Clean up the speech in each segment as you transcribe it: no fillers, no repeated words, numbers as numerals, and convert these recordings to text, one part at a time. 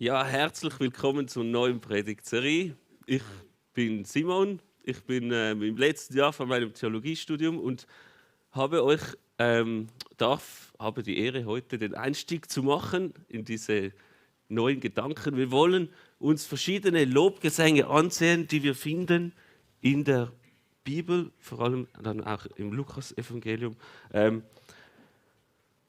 Ja, herzlich willkommen zur neuen Predigtserie. Ich bin Simon, ich bin im letzten Jahr von meinem Theologiestudium und habe die Ehre, heute den Einstieg zu machen in diese neuen Gedanken. Wir wollen uns verschiedene Lobgesänge ansehen, die wir finden in der Bibel, vor allem dann auch im Lukas-Evangelium.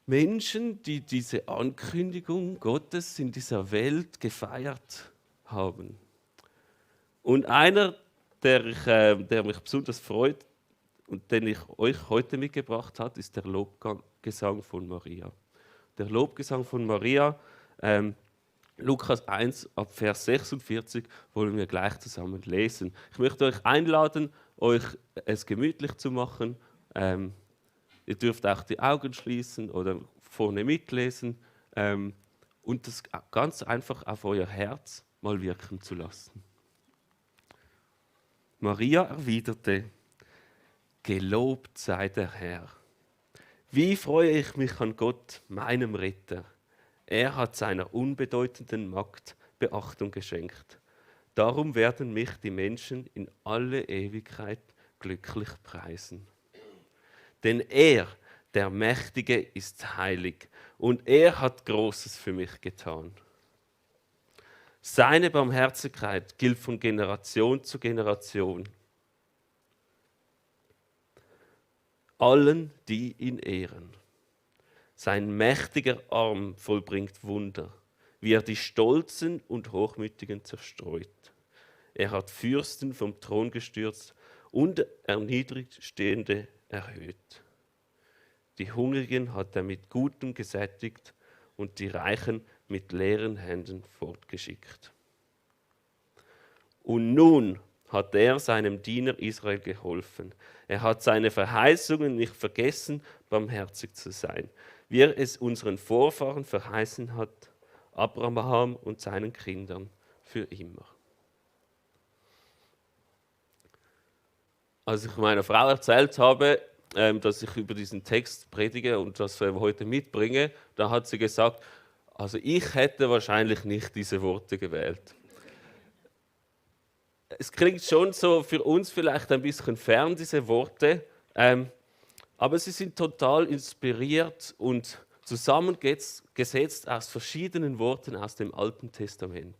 Menschen, die diese Ankündigung Gottes in dieser Welt gefeiert haben. Und einer, der mich besonders freut und den ich euch heute mitgebracht habe, ist der Lobgesang von Maria. Der Lobgesang von Maria, Lukas 1 ab Vers 46, wollen wir gleich zusammen lesen. Ich möchte euch einladen, euch es gemütlich zu machen. Ihr dürft auch die Augen schließen oder vorne mitlesen und das ganz einfach auf euer Herz mal wirken zu lassen. Maria erwiderte: Gelobt sei der Herr. Wie freue ich mich an Gott, meinem Retter. Er hat seiner unbedeutenden Magd Beachtung geschenkt. Darum werden mich die Menschen in alle Ewigkeit glücklich preisen. Denn er, der Mächtige, ist heilig und er hat Großes für mich getan. Seine Barmherzigkeit gilt von Generation zu Generation. Allen, die ihn ehren. Sein mächtiger Arm vollbringt Wunder, wie er die Stolzen und Hochmütigen zerstreut. Er hat Fürsten vom Thron gestürzt und erniedrigt Stehende erhöht. Die Hungrigen hat er mit Gutem gesättigt und die Reichen mit leeren Händen fortgeschickt. Und nun hat er seinem Diener Israel geholfen. Er hat seine Verheißungen nicht vergessen, barmherzig zu sein, wie er es unseren Vorfahren verheißen hat, Abraham und seinen Kindern für immer. Als ich meiner Frau erzählt habe, dass ich über diesen Text predige und das heute mitbringe, da hat sie gesagt, also ich hätte wahrscheinlich nicht diese Worte gewählt. Es klingt schon so für uns vielleicht ein bisschen fern, diese Worte, aber sie sind total inspiriert und zusammengesetzt aus verschiedenen Worten aus dem Alten Testament.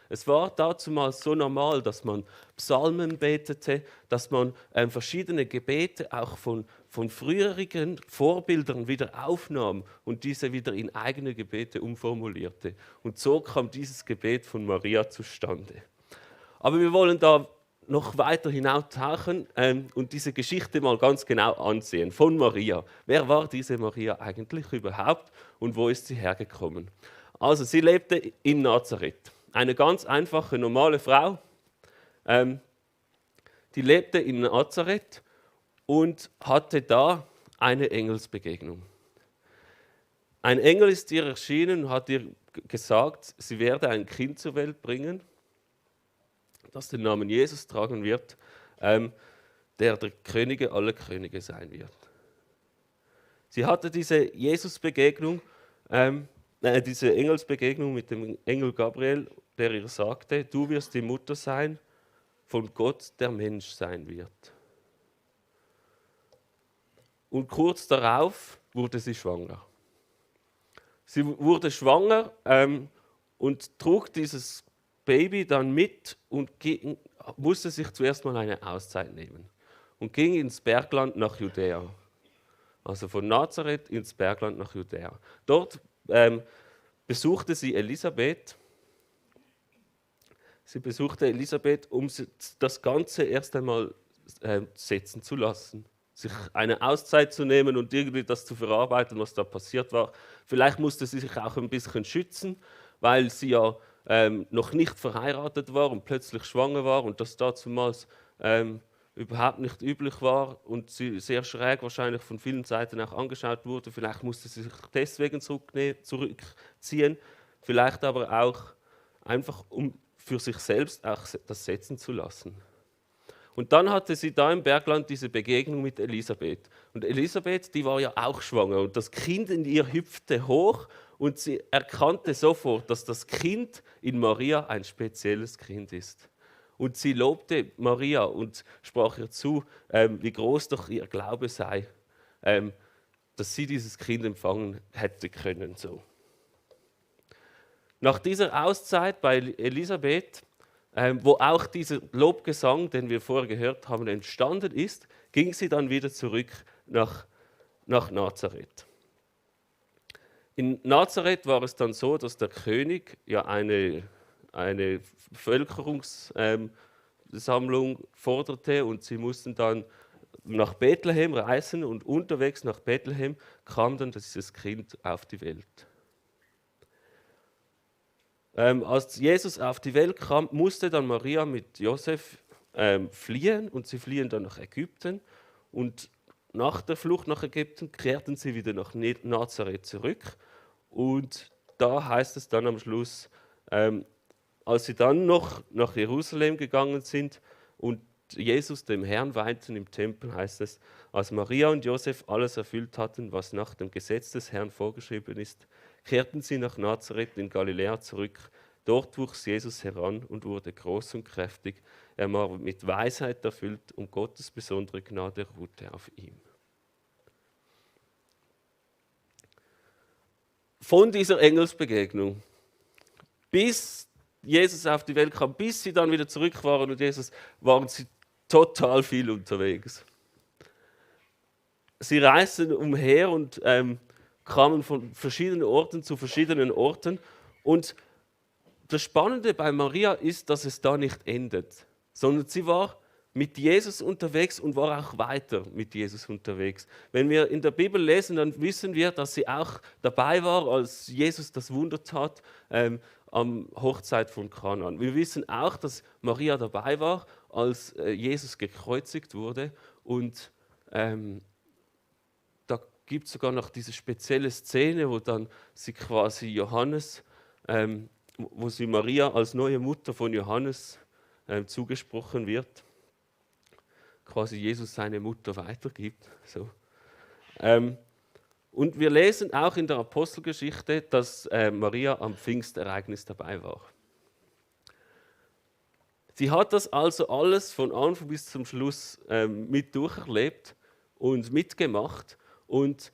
Es war damals so normal, dass man Psalmen betete, dass man verschiedene Gebete auch von früheren Vorbildern wieder aufnahm und diese wieder in eigene Gebete umformulierte. Und so kam dieses Gebet von Maria zustande. Aber wir wollen da noch weiter hinaustauchen und diese Geschichte mal ganz genau ansehen von Maria. Wer war diese Maria eigentlich überhaupt und wo ist sie hergekommen? Also sie lebte in Nazareth. Eine ganz einfache, normale Frau, die lebte in Nazareth und hatte da eine Engelsbegegnung. Ein Engel ist ihr erschienen und hat ihr gesagt, sie werde ein Kind zur Welt bringen, das den Namen Jesus tragen wird, der Könige aller Könige sein wird. Sie hatte diese Jesus-Begegnung, diese Engelsbegegnung mit dem Engel Gabriel, der ihr sagte, du wirst die Mutter sein von Gott, der Mensch sein wird. Und kurz darauf wurde sie schwanger. Sie wurde schwanger und trug dieses Baby dann mit und musste sich zuerst mal eine Auszeit nehmen und ging ins Bergland nach Judäa. Also von Nazareth ins Bergland nach Judäa. Dort besuchte sie Elisabeth. Sie besuchte Elisabeth, um das Ganze erst einmal setzen zu lassen. Sich eine Auszeit zu nehmen und irgendwie das zu verarbeiten, was da passiert war. Vielleicht musste sie sich auch ein bisschen schützen, weil sie ja noch nicht verheiratet war und plötzlich schwanger war und das damals überhaupt nicht üblich war und sie sehr schräg wahrscheinlich von vielen Seiten auch angeschaut wurde. Vielleicht musste sie sich deswegen zurückziehen, vielleicht aber auch einfach, um für sich selbst auch das setzen zu lassen. Und dann hatte sie da im Bergland diese Begegnung mit Elisabeth. Und Elisabeth, die war ja auch schwanger und das Kind in ihr hüpfte hoch Und sie erkannte sofort, dass das Kind in Maria ein spezielles Kind ist. Und sie lobte Maria und sprach ihr zu, wie groß doch ihr Glaube sei, dass sie dieses Kind empfangen hätte können. So. Nach dieser Auszeit bei Elisabeth, wo auch dieser Lobgesang, den wir vorher gehört haben, entstanden ist, ging sie dann wieder zurück nach Nazareth. In Nazareth war es dann so, dass der König ja eine Bevölkerungssammlung forderte und sie mussten dann nach Bethlehem reisen und unterwegs nach Bethlehem kam dann dieses Kind auf die Welt. Als Jesus auf die Welt kam, musste dann Maria mit Josef fliehen und sie fliehen dann nach Ägypten und nach der Flucht nach Ägypten kehrten sie wieder nach Nazareth zurück und da heißt es dann am Schluss, als sie dann noch nach Jerusalem gegangen sind und Jesus dem Herrn weihten im Tempel, heißt es, als Maria und Josef alles erfüllt hatten, was nach dem Gesetz des Herrn vorgeschrieben ist, kehrten sie nach Nazareth in Galiläa zurück. Dort wuchs Jesus heran und wurde groß und kräftig. Er war mit Weisheit erfüllt und Gottes besondere Gnade ruhte auf ihm. Von dieser Engelsbegegnung bis Jesus auf die Welt kam, bis sie dann wieder zurück waren und Jesus, waren sie total viel unterwegs. Sie reisten umher und kamen von verschiedenen Orten zu verschiedenen Orten. Und das Spannende bei Maria ist, dass es da nicht endet, sondern sie war mit Jesus unterwegs und war auch weiter mit Jesus unterwegs. Wenn wir in der Bibel lesen, dann wissen wir, dass sie auch dabei war, als Jesus das Wunder tat am Hochzeit von Kanaan. Wir wissen auch, dass Maria dabei war, als Jesus gekreuzigt wurde und da gibt es sogar noch diese spezielle Szene, wo dann sie quasi Johannes, wo sie Maria als neue Mutter von Johannes zugesprochen wird, quasi Jesus seine Mutter weitergibt. So. Und wir lesen auch in der Apostelgeschichte, dass Maria am Pfingstereignis dabei war. Sie hat das also alles von Anfang bis zum Schluss mit durcherlebt und mitgemacht. Und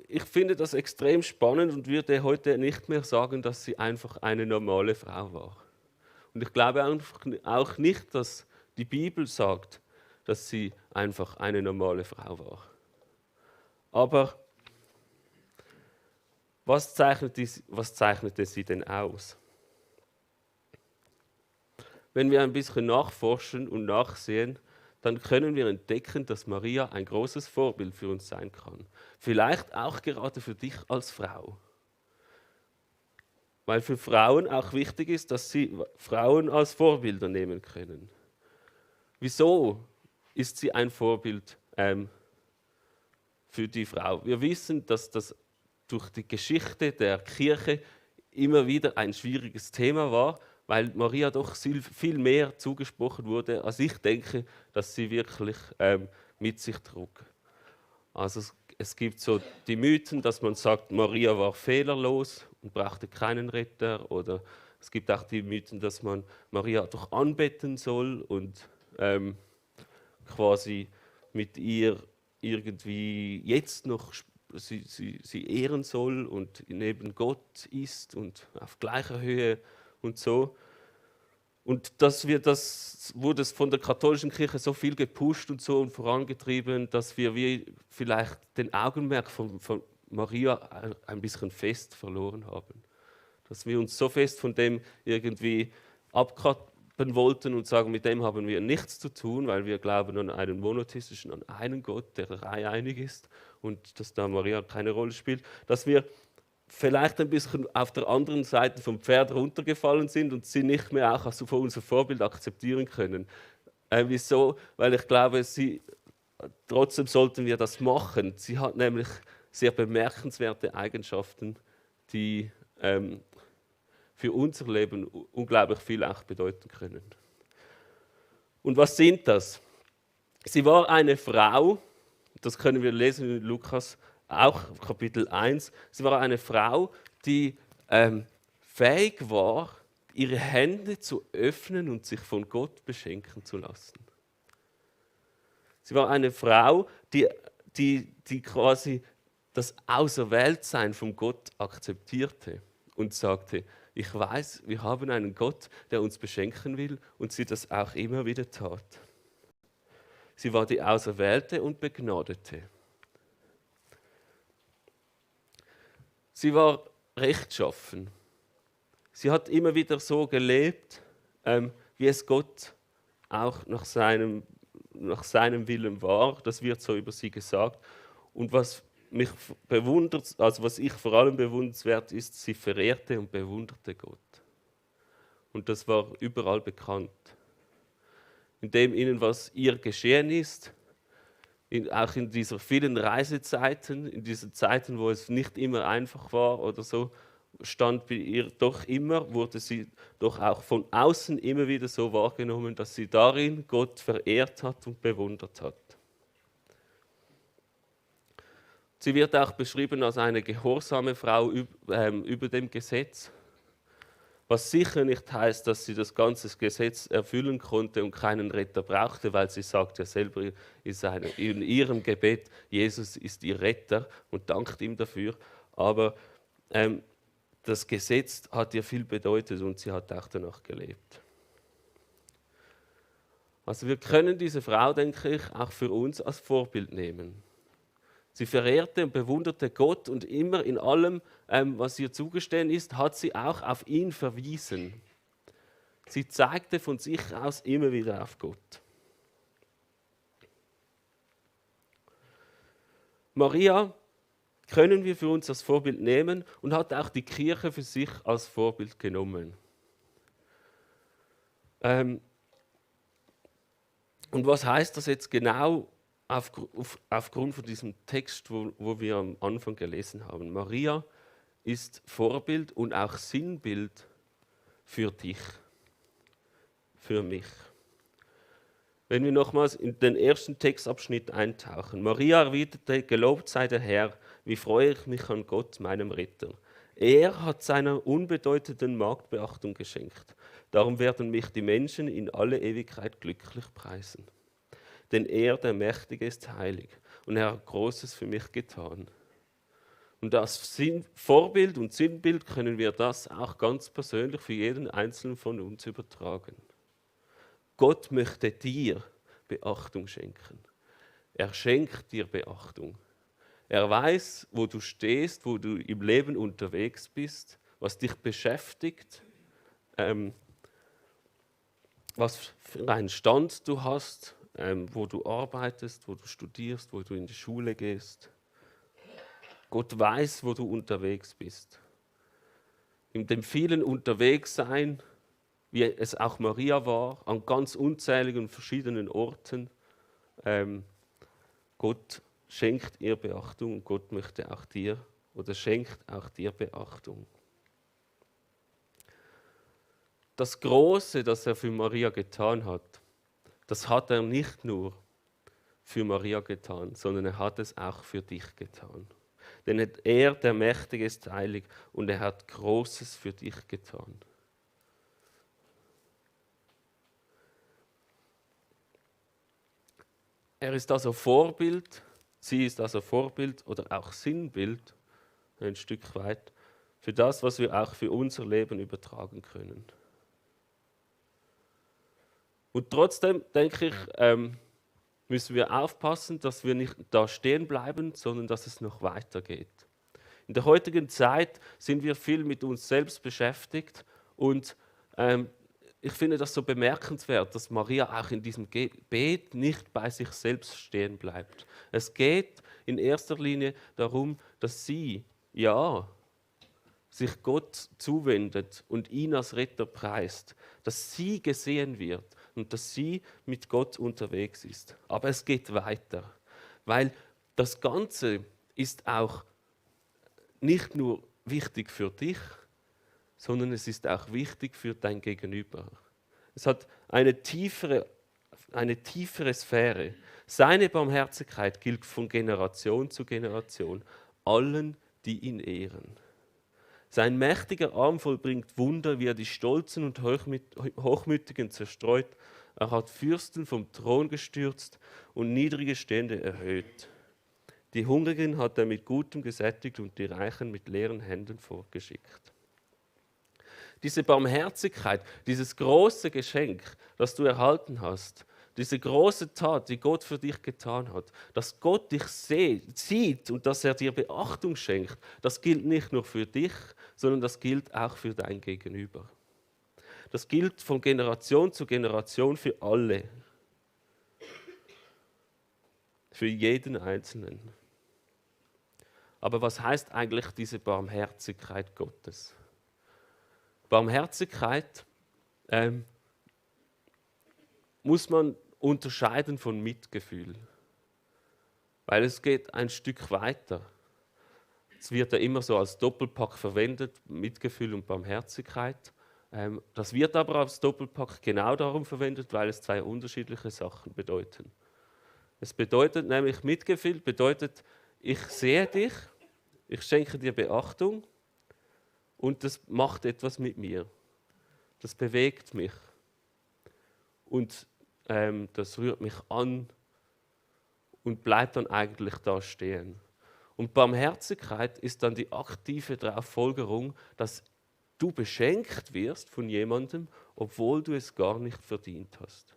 ich finde das extrem spannend und würde heute nicht mehr sagen, dass sie einfach eine normale Frau war. Und ich glaube auch nicht, dass die Bibel sagt, dass sie einfach eine normale Frau war. Aber was zeichnete sie denn aus? Wenn wir ein bisschen nachforschen und nachsehen, dann können wir entdecken, dass Maria ein großes Vorbild für uns sein kann. Vielleicht auch gerade für dich als Frau. Weil für Frauen auch wichtig ist, dass sie Frauen als Vorbilder nehmen können. Wieso ist sie ein Vorbild für die Frau? Wir wissen, dass das durch die Geschichte der Kirche immer wieder ein schwieriges Thema war, weil Maria doch viel mehr zugesprochen wurde, als ich denke, dass sie wirklich mit sich trug. Also es gibt so die Mythen, dass man sagt, Maria war fehlerlos und brauchte keinen Retter. Oder es gibt auch die Mythen, dass man Maria doch anbeten soll und quasi mit ihr irgendwie jetzt noch sie ehren soll und neben Gott ist und auf gleicher Höhe und so. Und das wurde von der katholischen Kirche so viel gepusht und so und vorangetrieben, dass wir wie vielleicht den Augenmerk von Maria ein bisschen fest verloren haben. Dass wir uns so fest von dem irgendwie abkappen wollten und sagen, mit dem haben wir nichts zu tun, weil wir glauben an einen monotheistischen, an einen Gott, der dreieinig ist und dass da Maria keine Rolle spielt, dass wir vielleicht ein bisschen auf der anderen Seite vom Pferd runtergefallen sind und sie nicht mehr auch als unser Vorbild akzeptieren können. Wieso? Weil ich glaube, trotzdem sollten wir das machen. Sie hat nämlich sehr bemerkenswerte Eigenschaften, die für unser Leben unglaublich viel auch bedeuten können. Und was sind das? Sie war eine Frau, das können wir lesen in Lukas auch Kapitel 1, sie war eine Frau, die fähig war, ihre Hände zu öffnen und sich von Gott beschenken zu lassen. Sie war eine Frau, die quasi das Auserwähltsein von Gott akzeptierte und sagte, ich weiß, wir haben einen Gott, der uns beschenken will, und sie das auch immer wieder tat. Sie war die Auserwählte und Begnadete. Sie war rechtschaffen. Sie hat immer wieder so gelebt, wie es Gott auch nach seinem Willen war. Das wird so über sie gesagt. Und was mich bewundert, also was ich vor allem bewundernswert ist, sie verehrte und bewunderte Gott. Und das war überall bekannt. Indem ihnen was ihr geschehen ist, auch in dieser vielen Reisezeiten, in diesen Zeiten, wo es nicht immer einfach war oder so, stand bei ihr doch immer, wurde sie doch auch von außen immer wieder so wahrgenommen, dass sie darin Gott verehrt hat und bewundert hat. Sie wird auch beschrieben als eine gehorsame Frau über dem Gesetz, was sicher nicht heißt, dass sie das ganze Gesetz erfüllen konnte und keinen Retter brauchte, weil sie sagt ja selber in ihrem Gebet, Jesus ist ihr Retter und dankt ihm dafür. Aber das Gesetz hat ihr viel bedeutet und sie hat auch danach gelebt. Also wir können diese Frau, denke ich, auch für uns als Vorbild nehmen. Sie verehrte und bewunderte Gott und immer in allem, was ihr zugestehen ist, hat sie auch auf ihn verwiesen. Sie zeigte von sich aus immer wieder auf Gott. Maria können wir für uns als Vorbild nehmen und hat auch die Kirche für sich als Vorbild genommen. Und was heißt das jetzt genau aufgrund von diesem Text, wo wir am Anfang gelesen haben? Maria ist Vorbild und auch Sinnbild für dich, für mich. Wenn wir nochmals in den ersten Textabschnitt eintauchen. Maria erwiderte, gelobt sei der Herr, wie freue ich mich an Gott, meinem Retter. Er hat seiner unbedeutenden Magd Beachtung geschenkt. Darum werden mich die Menschen in alle Ewigkeit glücklich preisen. Denn er, der Mächtige, ist heilig und er hat Großes für mich getan. Und als Vorbild und Sinnbild können wir das auch ganz persönlich für jeden Einzelnen von uns übertragen. Gott möchte dir Beachtung schenken. Er schenkt dir Beachtung. Er weiß, wo du stehst, wo du im Leben unterwegs bist, was dich beschäftigt, was für einen Stand du hast, wo du arbeitest, wo du studierst, wo du in die Schule gehst. Gott weiß, wo du unterwegs bist. In dem vielen Unterwegssein, wie es auch Maria war, an ganz unzähligen verschiedenen Orten. Gott schenkt ihr Beachtung und Gott möchte auch dir oder schenkt auch dir Beachtung. Das Große, das er für Maria getan hat, das hat er nicht nur für Maria getan, sondern er hat es auch für dich getan. Denn er, der Mächtige, ist heilig und er hat Großes für dich getan. Er ist also Vorbild, sie ist also Vorbild oder auch Sinnbild, ein Stück weit, für das, was wir auch für unser Leben übertragen können. Und trotzdem, denke ich, müssen wir aufpassen, dass wir nicht da stehen bleiben, sondern dass es noch weitergeht. In der heutigen Zeit sind wir viel mit uns selbst beschäftigt und ich finde das so bemerkenswert, dass Maria auch in diesem Gebet nicht bei sich selbst stehen bleibt. Es geht in erster Linie darum, dass sie, ja, sich Gott zuwendet und ihn als Retter preist, dass sie gesehen wird und dass sie mit Gott unterwegs ist. Aber es geht weiter, weil das Ganze ist auch nicht nur wichtig für dich, sondern es ist auch wichtig für dein Gegenüber. Es hat eine tiefere eine tiefere Sphäre. Seine Barmherzigkeit gilt von Generation zu Generation allen, die ihn ehren. Sein mächtiger Arm vollbringt Wunder, wie er die Stolzen und Hochmütigen zerstreut. Er hat Fürsten vom Thron gestürzt und niedrige Stände erhöht. Die Hungrigen hat er mit Gutem gesättigt und die Reichen mit leeren Händen fortgeschickt. Diese Barmherzigkeit, dieses große Geschenk, das du erhalten hast, diese große Tat, die Gott für dich getan hat, dass Gott dich sieht und dass er dir Beachtung schenkt, das gilt nicht nur für dich, sondern das gilt auch für dein Gegenüber. Das gilt von Generation zu Generation für alle. Für jeden Einzelnen. Aber was heißt eigentlich diese Barmherzigkeit Gottes? Barmherzigkeit muss man unterscheiden von Mitgefühl, weil es geht ein Stück weiter. Es wird ja immer so als Doppelpack verwendet, Mitgefühl und Barmherzigkeit. Das wird aber als Doppelpack genau darum verwendet, weil es zwei unterschiedliche Sachen bedeuten. Es bedeutet nämlich, Mitgefühl bedeutet, ich sehe dich, ich schenke dir Beachtung und das macht etwas mit mir. Das bewegt mich. Und das rührt mich an und bleibt dann eigentlich da stehen. Und Barmherzigkeit ist dann die aktive Folgerung, dass du beschenkt wirst von jemandem, obwohl du es gar nicht verdient hast.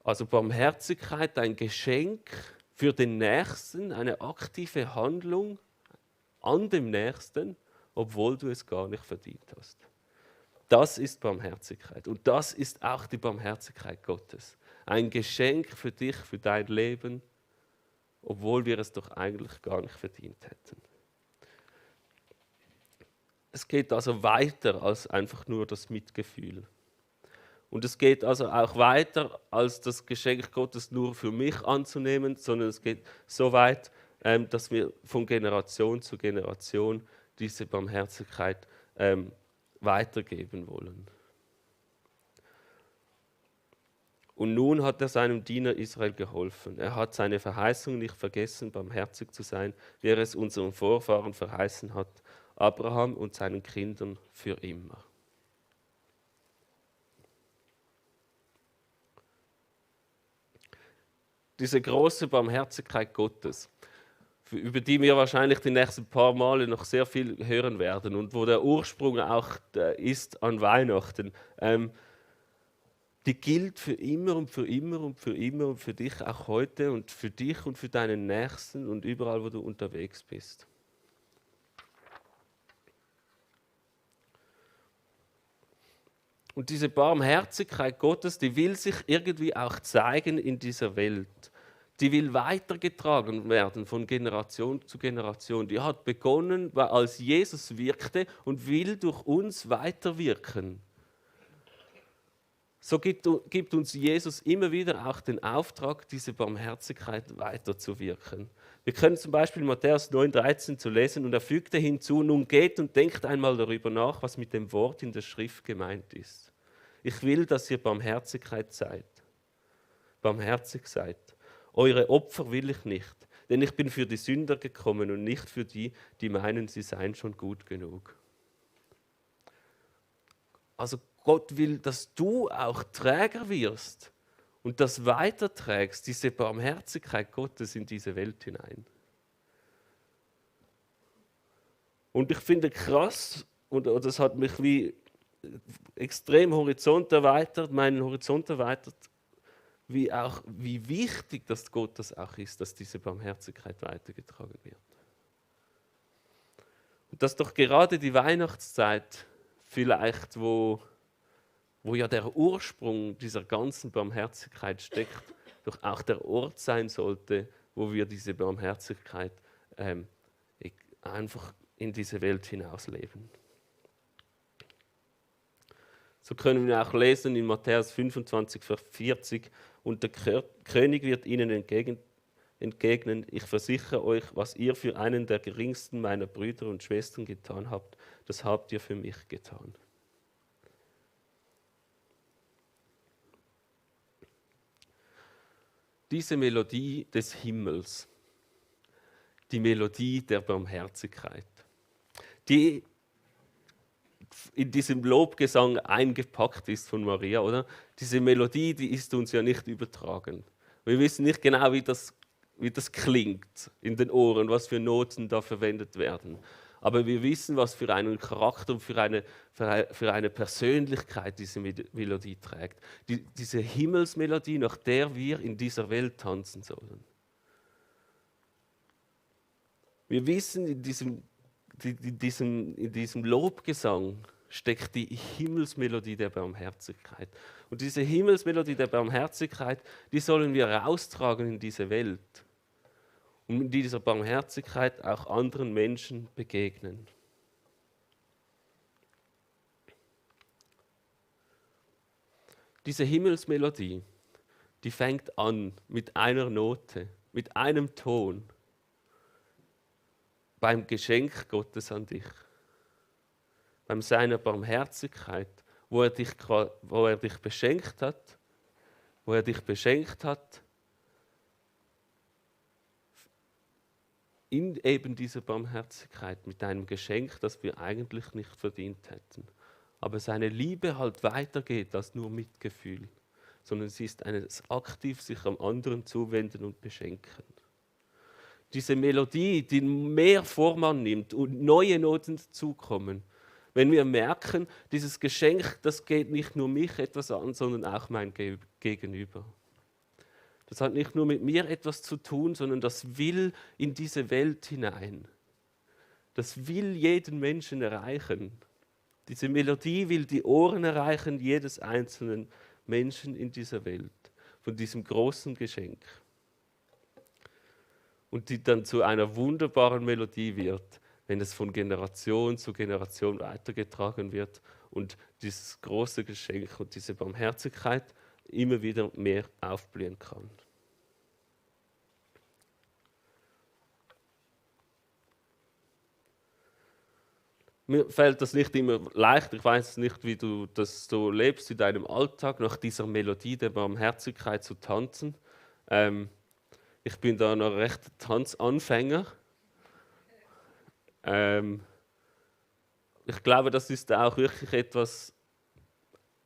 Also Barmherzigkeit, ein Geschenk für den Nächsten, eine aktive Handlung an dem Nächsten, obwohl du es gar nicht verdient hast. Das ist Barmherzigkeit und das ist auch die Barmherzigkeit Gottes. Ein Geschenk für dich, für dein Leben, obwohl wir es doch eigentlich gar nicht verdient hätten. Es geht also weiter als einfach nur das Mitgefühl. Und es geht also auch weiter als das Geschenk Gottes nur für mich anzunehmen, sondern es geht so weit, dass wir von Generation zu Generation diese Barmherzigkeit weitergeben wollen. Und nun hat er seinem Diener Israel geholfen. Er hat seine Verheißung nicht vergessen, barmherzig zu sein, wie er es unseren Vorfahren verheißen hat, Abraham und seinen Kindern für immer. Diese große Barmherzigkeit Gottes, über die wir wahrscheinlich die nächsten paar Male noch sehr viel hören werden und wo der Ursprung auch ist an Weihnachten, die gilt für immer und für immer und für immer und für dich auch heute und für dich und für deinen Nächsten und überall, wo du unterwegs bist. Und diese Barmherzigkeit Gottes, die will sich irgendwie auch zeigen in dieser Welt. Die will weitergetragen werden von Generation zu Generation. Die hat begonnen, als Jesus wirkte und will durch uns weiterwirken. So gibt uns Jesus immer wieder auch den Auftrag, diese Barmherzigkeit weiterzuwirken. Wir können zum Beispiel Matthäus 9,13 zu lesen und er fügte hinzu, nun geht und denkt einmal darüber nach, was mit dem Wort in der Schrift gemeint ist. Ich will, dass ihr barmherzig seid. Eure Opfer will ich nicht, denn ich bin für die Sünder gekommen und nicht für die, die meinen, sie seien schon gut genug. Also Gott will, dass du auch Träger wirst und das weiterträgst, diese Barmherzigkeit Gottes in diese Welt hinein. Und ich finde krass, und das hat mich wie extrem meinen Horizont erweitert, wie wichtig dass Gott das auch ist, dass diese Barmherzigkeit weitergetragen wird. Und dass doch gerade die Weihnachtszeit vielleicht, wo ja der Ursprung dieser ganzen Barmherzigkeit steckt, doch auch der Ort sein sollte, wo wir diese Barmherzigkeit einfach in diese Welt hinausleben. So können wir auch lesen in Matthäus 25, Vers 40, und der König wird ihnen entgegnen, ich versichere euch, was ihr für einen der geringsten meiner Brüder und Schwestern getan habt, das habt ihr für mich getan. Diese Melodie des Himmels, die Melodie der Barmherzigkeit, die in diesem Lobgesang eingepackt ist von Maria, oder? Diese Melodie, die ist uns ja nicht übertragen. Wir wissen nicht genau, wie das klingt in den Ohren, was für Noten da verwendet werden. Aber wir wissen, was für einen Charakter und für eine Persönlichkeit diese Melodie trägt. Diese Himmelsmelodie, nach der wir in dieser Welt tanzen sollen. Wir wissen, in diesem Lobgesang steckt die Himmelsmelodie der Barmherzigkeit. Und diese Himmelsmelodie der Barmherzigkeit, die sollen wir raustragen in diese Welt. Und mit dieser Barmherzigkeit auch anderen Menschen begegnen. Diese Himmelsmelodie, die fängt an mit einer Note, mit einem Ton, beim Geschenk Gottes an dich, beim seiner Barmherzigkeit, wo er dich beschenkt hat, in eben dieser Barmherzigkeit mit einem Geschenk, das wir eigentlich nicht verdient hätten. Aber seine Liebe halt weitergeht als nur Mitgefühl, sondern sie ist eines aktiv sich am anderen zuwenden und beschenken. Diese Melodie, die mehr Form annimmt und neue Noten dazukommen, wenn wir merken, dieses Geschenk, das geht nicht nur mich etwas an, sondern auch mein Gegenüber. Das hat nicht nur mit mir etwas zu tun, sondern das will in diese Welt hinein. Das will jeden Menschen erreichen. Diese Melodie will die Ohren erreichen jedes einzelnen Menschen in dieser Welt, von diesem großen Geschenk. Und die dann zu einer wunderbaren Melodie wird, wenn es von Generation zu Generation weitergetragen wird und dieses große Geschenk und diese Barmherzigkeit immer wieder mehr aufblühen kann. Mir fällt das nicht immer leicht. Ich weiß nicht, wie du das so lebst in deinem Alltag, nach dieser Melodie der Barmherzigkeit zu tanzen. Ich bin da noch recht Tanzanfänger. Ich glaube, das ist auch wirklich etwas,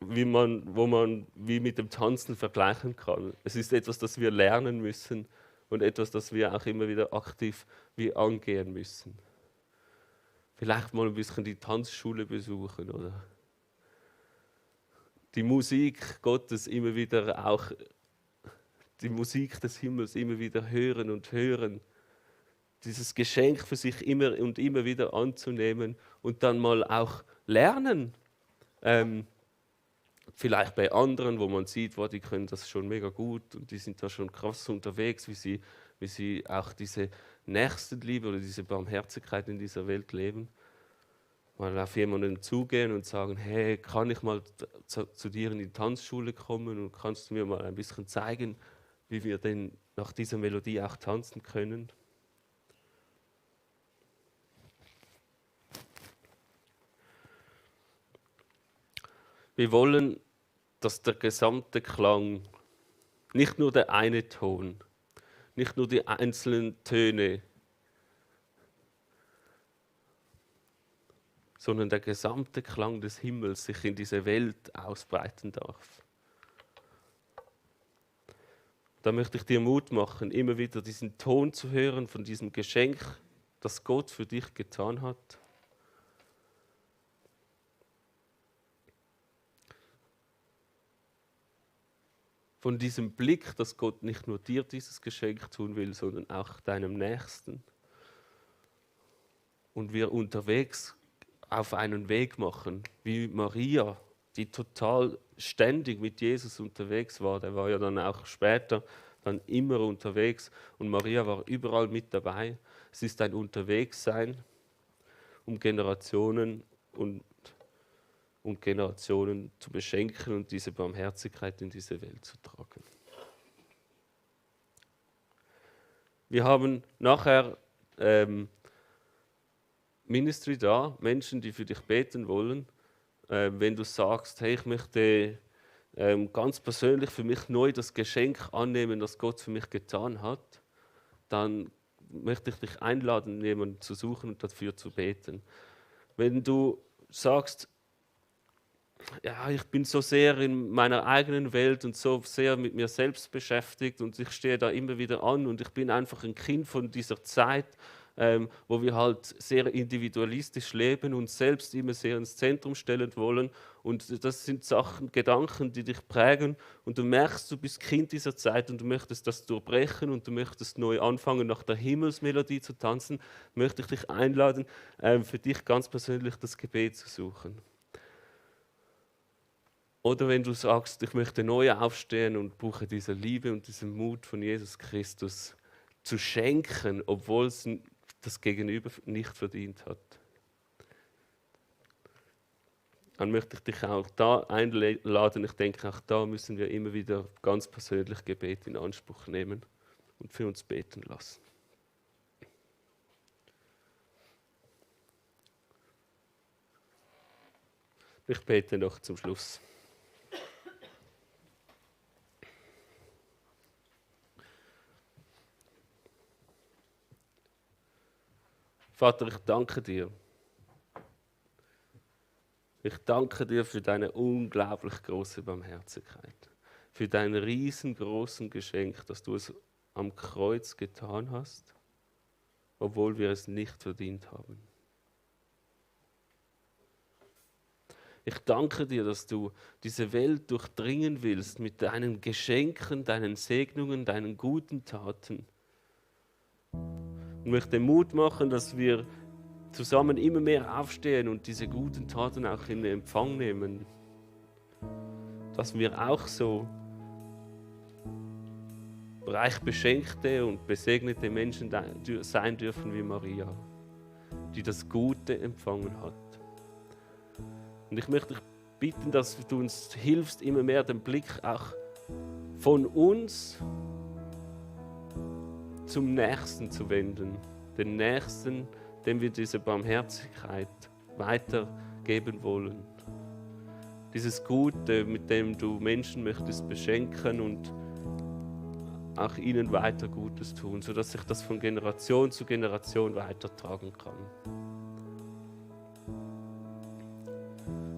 wo man wie mit dem Tanzen vergleichen kann. Es ist etwas, das wir lernen müssen und etwas, das wir auch immer wieder aktiv wie angehen müssen. Vielleicht mal ein bisschen die Tanzschule besuchen, oder? Die Musik Gottes immer wieder auch, die Musik des Himmels immer wieder hören und hören. Dieses Geschenk für sich immer und immer wieder anzunehmen und dann mal auch lernen. Vielleicht bei anderen, wo man sieht, die können das schon mega gut und die sind da schon krass unterwegs, wie sie auch diese Nächstenliebe oder diese Barmherzigkeit in dieser Welt leben. Mal auf jemanden zugehen und sagen, hey, kann ich mal zu dir in die Tanzschule kommen und kannst du mir mal ein bisschen zeigen, wie wir denn nach dieser Melodie auch tanzen können? Wir wollen, dass der gesamte Klang, nicht nur der eine Ton, nicht nur die einzelnen Töne, sondern der gesamte Klang des Himmels sich in diese Welt ausbreiten darf. Da möchte ich dir Mut machen, immer wieder diesen Ton zu hören von diesem Geschenk, das Gott für dich getan hat. Von diesem Blick, dass Gott nicht nur dir dieses Geschenk tun will, sondern auch deinem Nächsten. Und wir unterwegs auf einen Weg machen, wie Maria, die total ständig mit Jesus unterwegs war. Der war ja dann auch später dann immer unterwegs und Maria war überall mit dabei. Es ist ein Unterwegssein, um Generationen und Generationen zu beschenken und diese Barmherzigkeit in diese Welt zu tragen. Wir haben nachher Ministry da, Menschen, die für dich beten wollen. Wenn du sagst, hey, ich möchte ganz persönlich für mich neu das Geschenk annehmen, das Gott für mich getan hat, dann möchte ich dich einladen, jemanden zu suchen und dafür zu beten. Wenn du sagst, ja, ich bin so sehr in meiner eigenen Welt und so sehr mit mir selbst beschäftigt und ich stehe da immer wieder an und ich bin einfach ein Kind von dieser Zeit, wo wir halt sehr individualistisch leben und selbst immer sehr ins Zentrum stellen wollen. Und das sind Sachen, Gedanken, die dich prägen und du merkst, du bist Kind dieser Zeit und du möchtest das durchbrechen und du möchtest neu anfangen, nach der Himmelsmelodie zu tanzen, möchte ich dich einladen, für dich ganz persönlich das Gebet zu suchen. Oder wenn du sagst, ich möchte neu aufstehen und brauche diese Liebe und diesen Mut von Jesus Christus zu schenken, obwohl es das Gegenüber nicht verdient hat, dann möchte ich dich auch da einladen. Ich denke, auch da müssen wir immer wieder ganz persönlich Gebet in Anspruch nehmen und für uns beten lassen. Ich bete noch zum Schluss. Vater, ich danke dir. Ich danke dir für deine unglaublich große Barmherzigkeit, für dein riesengroßen Geschenk, dass du es am Kreuz getan hast, obwohl wir es nicht verdient haben. Ich danke dir, dass du diese Welt durchdringen willst mit deinen Geschenken, deinen Segnungen, deinen guten Taten. Ich möchte Mut machen, dass wir zusammen immer mehr aufstehen und diese guten Taten auch in Empfang nehmen. Dass wir auch so reich beschenkte und besegnete Menschen sein dürfen wie Maria, die das Gute empfangen hat. Und ich möchte dich bitten, dass du uns hilfst, immer mehr den Blick auch von uns zum Nächsten zu wenden. Den Nächsten, dem wir diese Barmherzigkeit weitergeben wollen. Dieses Gute, mit dem du Menschen möchtest beschenken und auch ihnen weiter Gutes tun, sodass sich das von Generation zu Generation weitertragen kann.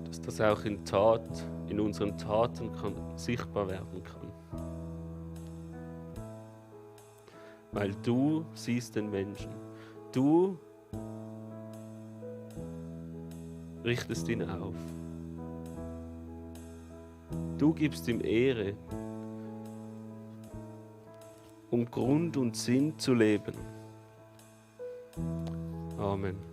Dass das auch in unseren Taten sichtbar werden kann. Weil du siehst den Menschen. Du richtest ihn auf. Du gibst ihm Ehre, um Grund und Sinn zu leben. Amen.